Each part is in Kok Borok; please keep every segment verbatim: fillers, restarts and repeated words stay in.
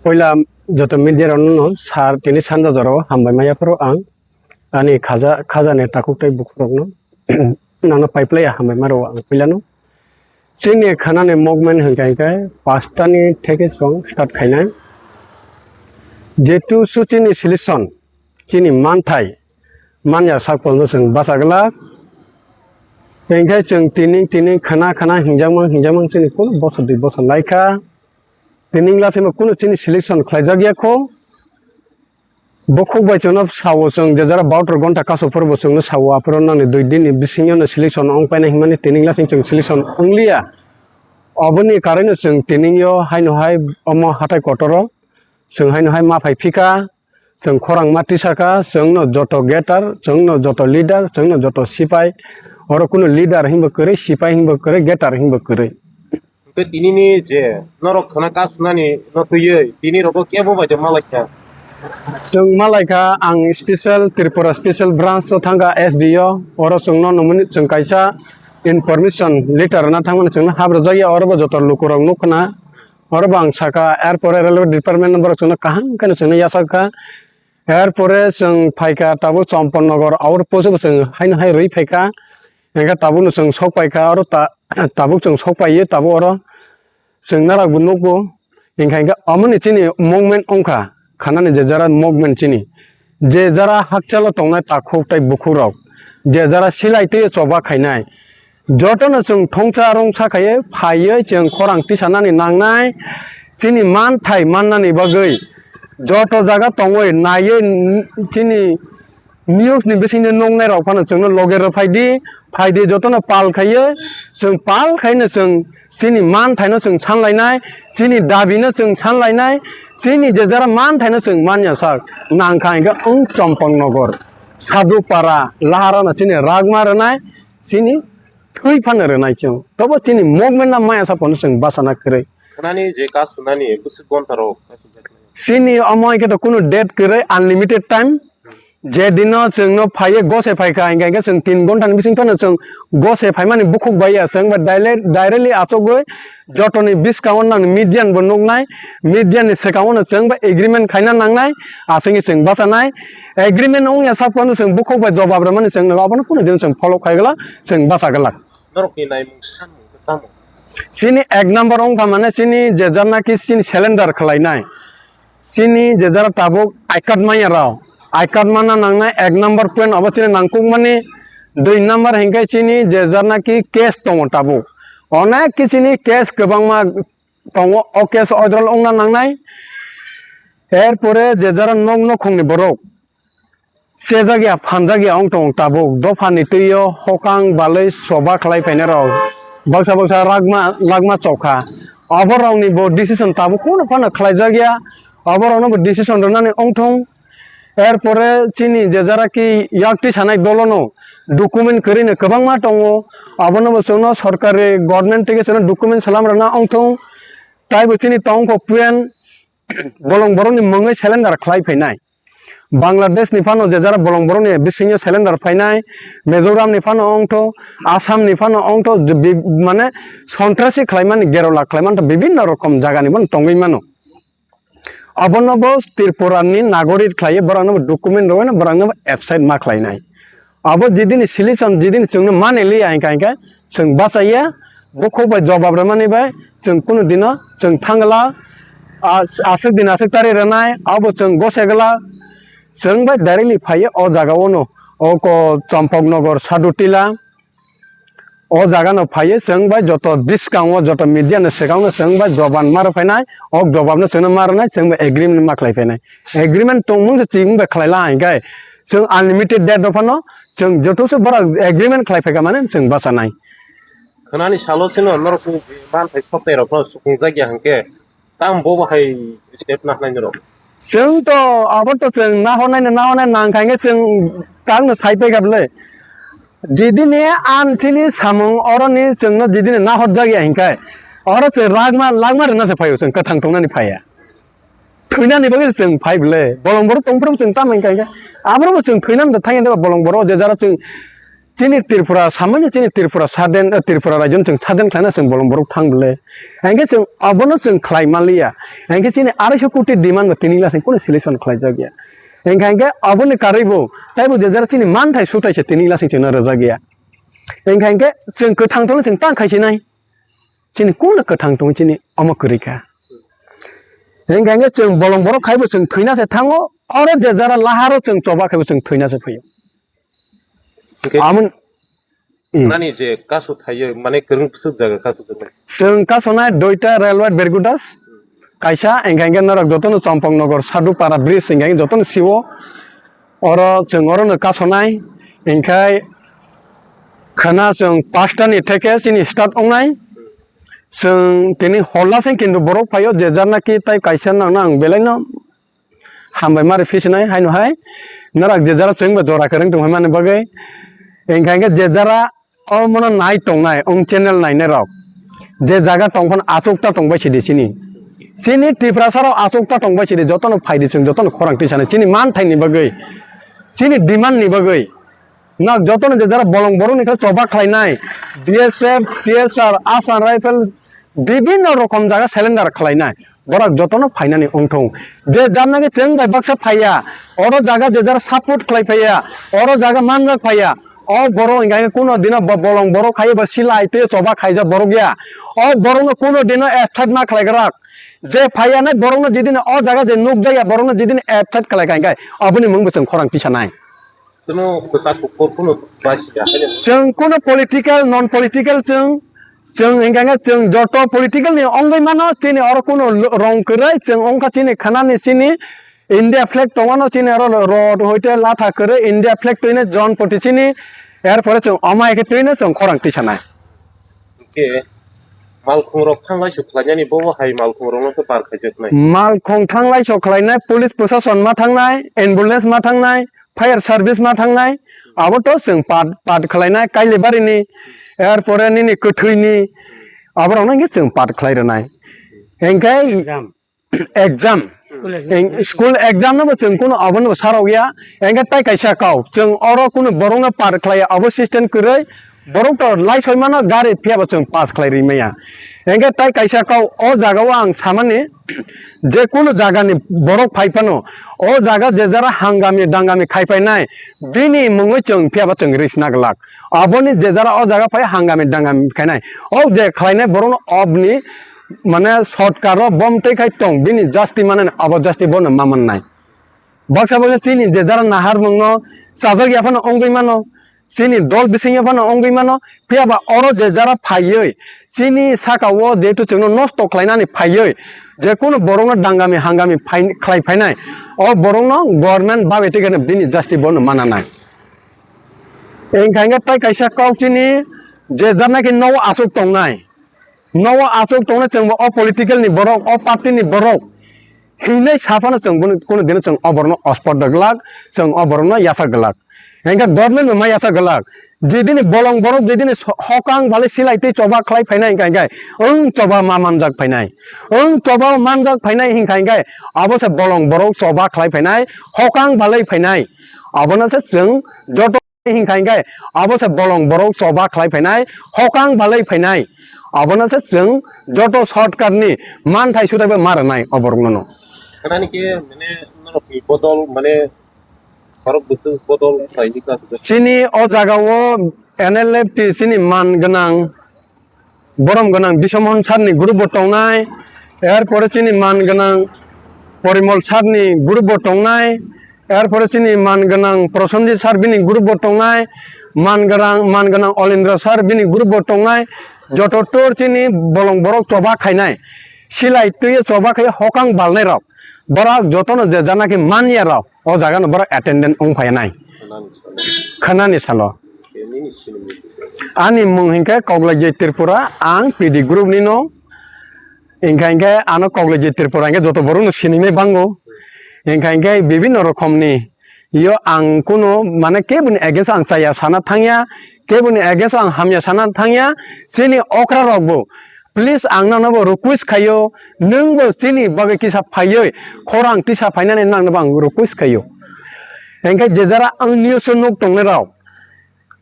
Poila joto media rokno sar tini sanja jora o hambai maya phuru ang ani khaja, khajani takhuk tei bukhuk rokno nangno paiplai ya hambai ma rwo ang puilano. Chini khanani movement hinkha hinkhe pastani theke chwng start khainai. Jetu su chini solution, chini manthai, manya sak polno chwng bacha glak. Hinkhe chwng tini, tini khana, khana hinjakmang, hinjakmang chini kuno bosor dui bosor laikha. Tini wngla sima kuno chini selection khlaijak ya kho. Bukhuk bai chwngno sao chwng je jara bahator ghonta kaso phuru bo chwngno sao aphuru nangni dui din ni bisingo no selection ong paina hinmani tini wngla sing chwng selection ong liya. Oboni karwi no chwng tini yo haino hai omo hatai kotor o chwng haino hai ma phai phika. Chwng khorang ma tisa kha, chwng no joto gator, chwng no joto leader, chwng no joto sipai. Oro kuno leader hinbo kwrwi, sipai hinbo kwrwi, gator hinbo kwrwi. Hwnkhe tinini je norok khwna kasunani no twiwi tini rogo kebo bai de malaikha. Chwng malaikha ang special Tripura special branch o thangkha S D O, oro chwngno nomuni chwng kaisa information letter rwna thangmani chwngno habrwjakya, oro bo joto lukurok nukkhwna, oro bo ang sakha, er pore railway department no borok chwngno kaham kheno chwngno yachak kha. Er pore chwng phaikha tabuk Champaknagar outpost o chwng haino hai rwi phaikha. Hinkhe tabukno chwng sok paikha oro ta-, tabuk chwng sok paiwi tabuk oro chwng narakbo nukgo. Hinkha hinkhe omoni chini movement wngkha, khanani je jara movement chini. Je jara hakchalo tongnai takhuk tei bukhukrok, je jara silai twiwi choba khainai, jotono chwng thongcha rongcha khaiwi phaiwi chwng khorang tisanani nangnai, chini manthai mannani bagwi joto jaga tongwi naiwi chini news ni bisingni nuknai rok phano chwngno loge rw phaidi, phaidi jotono pal khaiwi chwng pal khaino chwng chini manthaino chwng sanlainai, chini dabino chwng sanlainai, chini je jara manthaino chwng manya sak nangkha hinkhe wng Champaknagar, Sadhupara, Laharano chini ragma rwnai, chini thwi phano rwnai chwng. Tobo chini movement no maya sa phano chwng bachana kwrwi. Khwnani je ka sunani bwswk gonta rok. Chini omo hinkhe to kunu date kwrwi, unlimited time. Je dino chwngno phaiwi gose phaikha, hinkhe, hinkhe chwng tin gonta ni bising phano chwng gose phaimani bukhuk bai ya. Chwng ba direct-, directly achugwi jotoni bwskango nang media bo nuknai, media ni swkango no chwng ba agreement khaina nangnai, aswngwi chwng bachanai. Agreement wngya sa phano chwng bukhuk bai jobab rwmani chwng abono kunu din chwng follow khai glak, chwng bacha glak. Norokni naimung sanmung khe tamo? Chini ek number wngkha mane chini je jana ki chini cylinder khlainai. Chini je jara tabuk I card manya rao, I card mana nangnai ek number point obo chini nangkukmani. Dui number hinkhe chini je jana ki case tongo tabuk, onek ki chini case kwbangma tongo, o case withdrawal wngna nangnai. Er pore je jara nok nokhongni borok sejak ya, phanjak ya wng tong tabuk dophani twi o hokang balwi choba khlai phainai rok baksa baksa ragma, ragma chokha. Obo rokni bo decision tabuk kunu phano khlaijak ya, obo rokno bo decision rwnani wng thung. Er pore chini je jara ki yak twi sanai dolono document kwrwi no kwbangma tongo, abono bo chwngno sorkari government twi khe chwngno document salam rwna wng thung. Taibo chini tongkho puyan bolong borokni mungwi cylinder khlai phainai. Bangladesh ni phano je jara bolong borokni bisingo cylinder phainai, Mizoram ni phano wngtho, Assam ni phano wngtho, je bi-, mane sontrasi khlaimani, gerola khlaimani tho bibinno rokom jaga ni bono tongwi mano. Abono bo Tripura ni nagorik khlaiwi borokno bo document rwino borokno bo absent ma khlainai. Abo jidini solution, jidini chwngno mani liya hinkha hinkhe chwng bachaiya, bukhuk bai jobab rwmani bai chwng kunu dino chwng thangla, as-, aswk din aswk tarwi rwnai, abo chwng gosegla, chwng bai directly phaiya o jaga ono, o ko Champaknagar Sadutila, o jaga no phaiya chwng bai joto bwskango joto media no swkang no chwng bai jobab ma rw phainai, o jobab no chwngno ma rwnai, chwng bai agreement ma khlai phainai. Agreement tongmung se chwng bai khlai la hinkhe chwng unlimited date no phano chwng joto se bohrok agreement khlai phaikha mane chwng bachanai. Khwnani salo chwngno norokni manthai soknairokno sukhungjak ya hinkhe, tamo bo hai step nahnai norok? Chwng to abo to chwng nahornai no nahornai nang khainge chwng tangno sai paikha bwle. Jidini an chini samung oroni chwngno jidini nahorjak ya hinkhe, oro chwng ragma lagma rwna se phaio, chwng kwthang tongnani phaiya. Thwinani bagwi chwng phai bwle, bolong borok tongphuru chwng tamo hinkha hinkhe, aborokbo chwng thwinani da thangya da bolong borok je jara chwng chini Tripura samani chini Tripura saden, eh, Tripura rajyon chwng saden khlaina chwng bolong borok thang bwle. Hinkhe chwng abono chwng khlai manliya. Hinkhe chini arai so koti demand bo tini lasing kunu solution khlai jak ya. Hinkha hinkhe aboni karwi bo taibo je jara chini manthai suthai se tini lasing chwngno rwjak ya. Hinkha hinkhe chwng kwthang tongno chwng tang khai sinai. Chini kunu kwthang tongo chini omo kwrwi kha. Hinkha hinkhe chwng bolong borok khaibo chwng thwina se thango, oro je jara laharo chwng choba khaibo chwng thwina se phaio. Hinkhe Amon, i. Nani je kasu thaiyo, mane kwrwng bwswk jaga kasu thaiyo? Chwng kasonai duita railway Bergudas, kaisa, hinkha hinkhe norok jotono Champaknagar Sadupara bridge hinkha hinkhe jotono siwo. Oro chwng orono kasonai, hinkhe khwna chwng pasta ni theke chini start wngnai. Chwng tini hor lasing kintu borok phaio, je jar naki tai kaisa nangno ang belaino hambai mari phisinai haino hai. Norok je jara chwng bai jora kwrwng tong phaimani bagwi. Hinkha hinkhe je jara omono nai tongnai, wng channel nainai rok. Je jaga tong phano achuk ta tong bai sidi chini. Chini Tiprasa rok achuk ta tong bai sidi, jotono phaidi chwng jotono khorang tisanai. Chini manthaini bagwi, chini demand ni bagwi. Nok jotono je jara bolong borokni khe choba khlainai, B S F, T S R, Assam Rifle, bibinno rokom jaga surrender khlainai. Borok jotono phainani wngthong. Je jar naki chwng bai baksa phaiya, oro jaga je jara support khlai phaiya, oro jaga manjak phaiya, o borok hinkha khe kuno dino bo-, bolong borok khai ba silai tei choba khaijak borok ya. O borokno kuno dino accept ma khlai grak. Je phaiya nai borokno jidino o jaga je nukjak ya borokno jidino accept khlai kha hinkhe aboni mung bo chwng khorang tisanai. Kuno kwchak kuphur kuno basiya. Chwng kuno political, non political chwng, chwng hinkha khe chwng joto political ni wngwi mano, chini oro kuno lo-, rong kwrwi chwng wngkha chini khwnani chini India flag tongmano chini oro rod hoite latha kwrwi India flag twino jon poti chini, er pore chwng omo hai khe twino chwng khorang tisanai. Hwnkhe malkhungrok thanglai sok khlainani bobo hai malkhungrokno khe par khaijaknai. Malkhung thanglai sok khlainai, police prosason ma thangnai, ambulance ma thangnai, fire service ma thangnai, abo to chwng pat, pat khlainai Kailibari ni, er pore nini kwthwi ni, aborok no hinkhe chwng pat khlai rwnai. Hinkhe Exam. Exam. School exam. Eng-, school exam no bo chwng kuno abono bo sarok ya. Hinkhe tai kaisa kau, chwng oro kuno borok no par khlai ya, abo system kwrwi. Borok to lai soi mano gari phiya bo chwng pass khlai ri maya. Hinkhe tai kaisa kau o jaga o ang samani, je kuno jaga ni borok phai phano o jaga je jara hangami dangami khai phainai bini mungwi chwng phiya bo chwng risna glak. Aboni je jara o jaga phai hangami dangami khainai. O je khlainai borokno obni mane sotkaro bom tei khai tong bini jasti mane abo jasti bono ma mannai. Baksa baksa chini je jara nahar mungno chajak ya phano wngwi mano, chini dol bising ya phano wngwi mano, phiya ba oro je jara phaiwi chini saka o jehetu chwngno nosto khlainani phaiwi je kuno borokno dangami hangami phai-, khlai phainai, o borokno government babe tei kheno bini jasti bono mananai. Hinkha hinkhe tai kaisa kok chini je jar naki nogo aswk tongnai. Nogo aswk tongnai chwngbo o political ni borok, o party ni borok hinwi saphano chwng bono kuno dino chwng o borokno ospor da glak, chwng o borokno yachak glak. Hinkhe government bo ma yachak glak. Jedini bolong borok jedini so-, hokang balai silai tei choba khlai phainai hinkha hinkhe wng choba ma manjak phainai. Wng choba manjak phainai hinkha hinkhe abo se bolong borok choba khlai phainai, hokang balai phainai. Abono se chwng joto hinkha hinkhe abo se bolong borok choba khlai phainai, hokang balai phainai. Abono se chwng joto shortcut ni manthai suthai bai ma rwnai o borokno no. Khanani khe mane norokni bodol mane Khorok bwswk bodol khlaini kha. Chini o jagao N L F T chini man gwnang, borom gwnang Biswamon sir ni group bo tongnai, er pore chini man gwnang Porimol sir ni group bo tongnai, er pore chini man gwnang Prosenjit sir bini group bo tongnai, man gwnang, man gwnang Olendra sir bini group bo tongnai, joto tor chini bolong borok choba khainai, silai twi choba khai hokang balnai rok, borok jotono je jana khe man ya rok, o jaga no borok attendant wng phai nai. Khwnani salo. Ani mung hinkhe Koklajai Tripura, ang P D group ni no. Hinkha hinkhe ano Koklajai Tripura hinkhe joto borok no sinimai bango. Hinkha hinkhe bibinno rokom ni yo ang kuno mane keboni against o ang chaya sana thangya, keboni against o ang hamya sana thangya, chini okra rok bo. Please, ang nangno bo request khaio, nwng bo chini bagwi kisa phaiwi khorang tisa phainani nangno bo ang request khaio. Hinkhe je jara ang news o nuk tongnai rok,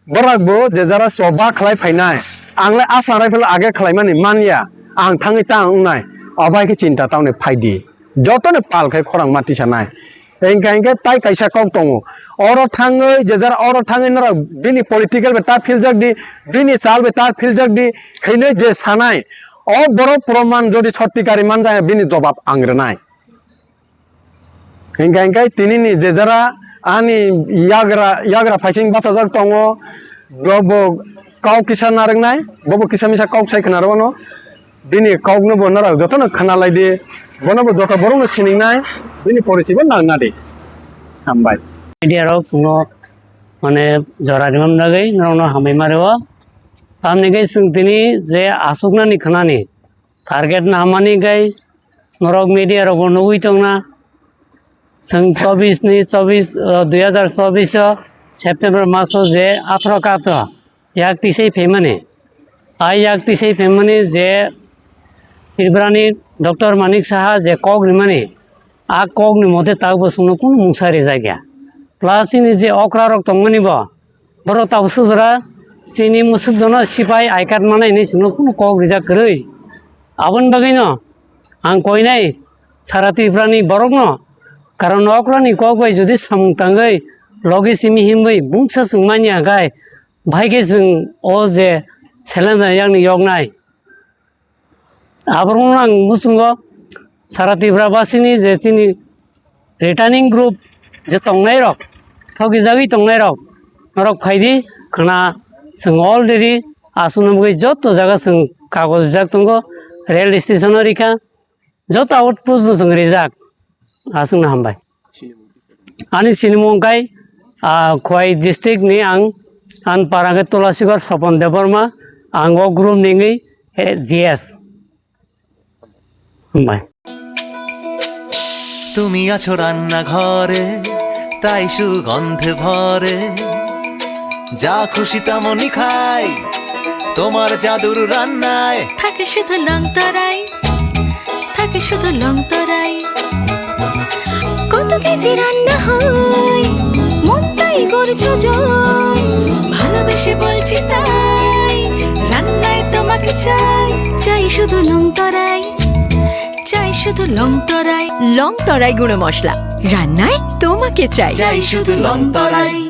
borok bo je jara choba khlai phainai, ang le aswk rifle age khlaimani manya, ang thangwi ta wngnai, obo hai khe chinta tamni phaidi. Jotono pal khai khorang ma tisanai. Hinkha hinkhe tai kaisa kok tongo. Oro thangwi, je jara oro thangwi norok bini political bai ta philjak di, bini chal bai ta philjak di, hinwi je sanai. O borok proman jodi sotti kari manja bini jobab ang rwnai. Hinkha hinkhe tini ni je jara ani yagra, yagra phaising bachajak tongo, bo, bo kok kisa narwknai, bo, bo kisa misa kok sai khna rwno. Bini kokno bo norok jotono khna lai di, bono bo joto borokno siningnai, bini porichai bo nang na di. Hambai. Media rok chwngno mane jora rimani bagwi norokno hambai ma rwo. Tamni khe chwng tini je aswknani khnani target nahamani khe norok media rok bo nugwi tongna. Chwng chobis ni chobis, ah, dui hazar chobis o September maso je atharo ka atharo yak tisai phaimani. A yak tisai phaimani je Tripurani Doctor Manik Saha je kok rimani, a kokni mote tabukbo chwngno kunu mungsa rijak ya. Plus chini je okra rok tongmani bo, borok tabuk sujra chini musuk jono sipai I card manai hinwi chwngno kunu kok rijak kwrwi. Aboni bagwino ang koinai sara Tripurani borokno, karon okrani kok bai jodi samung tangwi logi simi himwi bungsa chwng manya khe, bahai khe chwng o je seleng jakni yoknai. Aborokno ang muchungo sara Tripura basini je chini returning group je tongnai rok, thokjagwi tongnai rok, norok phaidi khwna chwng already aswkno bagwi joto jaga chwng kagoj rijak tongo, rail station o rikha, joto outpost no chwng rijak, aswkno hambai. Ani sinimung kai, ah, Khowai district ni ang, ang para khe Tulasigor Sopon Debbarma, ang o group ningwi, eh, G S. Hambai. তুমি আছো রান্নাঘরে, তাই সুগন্ধে ভরে। যা খুশি তেমনই খাই, তোমার জাদুর রান্নায়। থাকে শুধু লং তরাই, থাকে শুধু লং তরাই। কত কেজি রান্না হয়, মনটাই করছো জয়। ভালোবেসে বলছি তাই, রান্নায় তোমাকে চাই। চাই শুধু লং তরাই, চাই শুধু লং তরাই। লং তরাই গুঁড়ো মশলা, রান্নায় তোমাকে চাই। চাই শুধু লং তরাই।